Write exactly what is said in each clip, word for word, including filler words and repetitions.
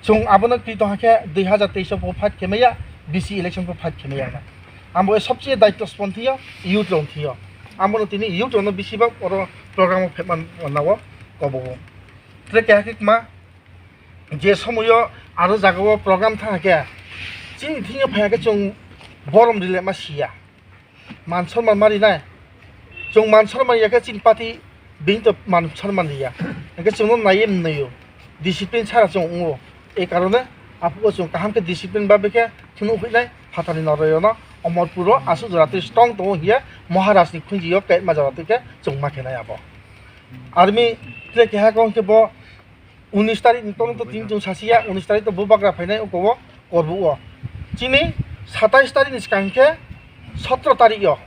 Chwng abono twi tongkha khe dui hazar teis o bo fight khe maya, B C election bo fight khe maya na. Amo e sobse daityo spon thwiyo, youth rok thwiyo. Amo no tini youth rok no bisi bak oro program o phepma nao kobo. Tre keha khe ma je somoyo aro jaga o program thang khe chini thwiyo phai khe chwng borom rile ma siya. Man sonman ma rinai. Chwng man sonman ya khe chini party bini to man sonman riya. Hingke chwngno naiye mwnwio. Discipline sara chwng wngo. Ei karone aphuru chwng kaham khe discipline ba bikhe thunu huinai phatani noroi ono Omorpuro aswk jora twi strong tongo hiye Maharaj ni khunjio kaima jora twi khe chwng ma khenai abo. Army tre keha kong khe bo unis tarik ni tong to tin chwng sasiya, unis tarik to bubagra phainai oko o korbu o. Chini satais tarik ni swkang khe sotro tarik o.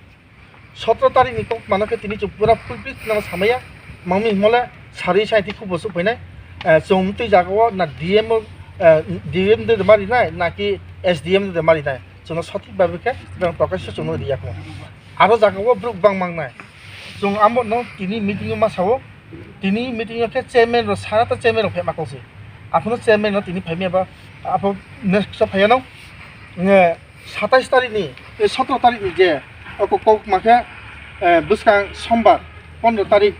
Sotro tarik ni kok mano khe tini chwng pura full pitch no samaya. Mangmi himole sari sai ti khubo su phainai. Eh, chwng twi jaga o na D M o, eh, D M de mari nai, na ki S D M de mari nai. Chwngno sothik babe khe bang prakash chwngno riya kho. Aro jaga o bruk bang mang nai. Chwng amo no tini meeting o ma sao. Tini meeting o khe chairman rok sara ta chairman rok phema kok se. Aphuno chairman no tini phaimya ba apho next so phaiya no. Nge satais tarik ni, eh, sotro tarik ni je oko kok ma khe, eh, bwskang sombar pondro tarik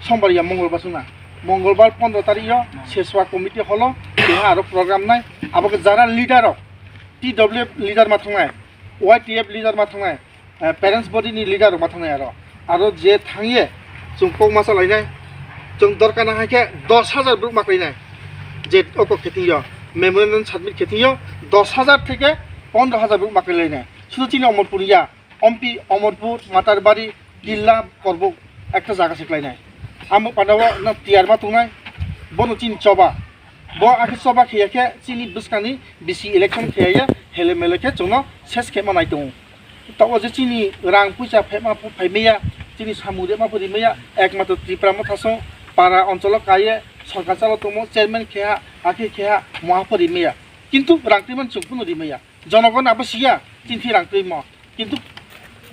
sombar ya mongolbar suna. Mongolbar pondro tarik yo Seswa committee holo keha aro program nai. Abo khe jara leader rok T W F leader ma thangnai, Y T F leader ma thangnai, eh, parents body ni leader rok ma thangnai aro. Aro je thangye chwng kok masa lainai, chwng dorkar na hai khe dos hajar bruk ma khlainai. Je oko kheting yo, memorandum submit kheting yo, dos hajar theke pondro hajar bruk ma khlainai. Sudu chini Omorpur ya, Ompi, Omorpur, Matarbari, Killa, Korbuk, ekta jaga se khlainai. Amo pandao na tiyar ma tongnai, bono chini choba. Bo akhe choba khiya khe chini bwskangni B C election khiya ya hele mele khe chwngno ses khe ma nai tongo. Tabuk je chini rang puisa phema pho phai maya, chini samung de ma pho ri maya, ekmatro Tripura Motha song para oncholo kaiye sorkar chalo tongmo chairman khiya, akhe khiya moha pho ri maya. Kintu rang twi man chwng phano ri maya. Jonogon abo siya, chini rang twi mo. Kintu,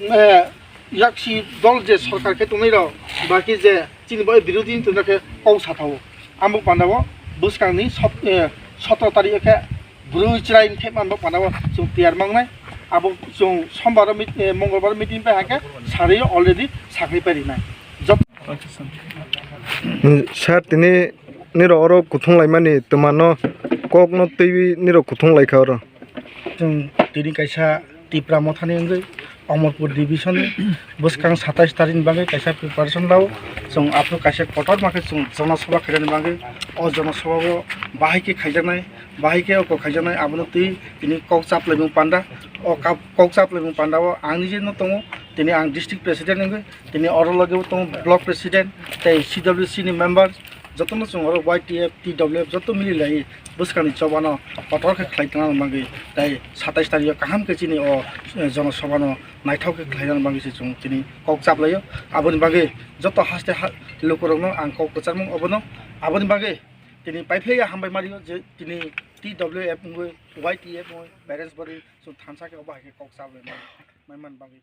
eh, yaksi dol je sorkar khe tongnai rok, baki je chini bai birodhi ni tongna khe kok sa thawo. Amo pandao bwskangni sot-, eh, sotro tarik khe brwi chwrai khe manbo pandao chwng tiyar mangnai. Abo chwng sombar mit-, eh, mongolbar meeting pai hakhe sari already sakri pai rinai. Jot- Sir, tini nirok oro kuthung laimani twmano kokno twiwi nirok kuthung laikha oro. Chwng tini kaisa Tipra Mothani wngwi Omorpur Division ni bwskang satais tarikni bagwi kaisa preparation lao. Chwng aphuru kaisa kotorma khe chwng Jana Sabha khainani bagwi o Jana Sabha o bahai khe khaijaknai, bahai khe oko khaijaknai, abono twi tini kok chaplaimung panda. O kap-, kok chaplaimung panda o ang nije no tongo, tini ang district president wngwi, tini oro loge o tongo block president tei C W C ni member. Jotono chwng oro Y T F, T W F joto mili lai bwskangni chobano kotor khe khlai tongna bagwi tei satais tarikh o kaham khe chini o, eh, Jana Sabha no naithok khe khlaina bagwi se chwng tini kok chaplaio. Aboni bagwi joto haste ha-, lukurokno ang kok kwcharmung obono. Aboni bagwi tini paiphlaiya hambai mario je tini T W F wngwi Y T F wngwi parents body chwng thansa khe obo hai khe kok chaplai mani bagwi.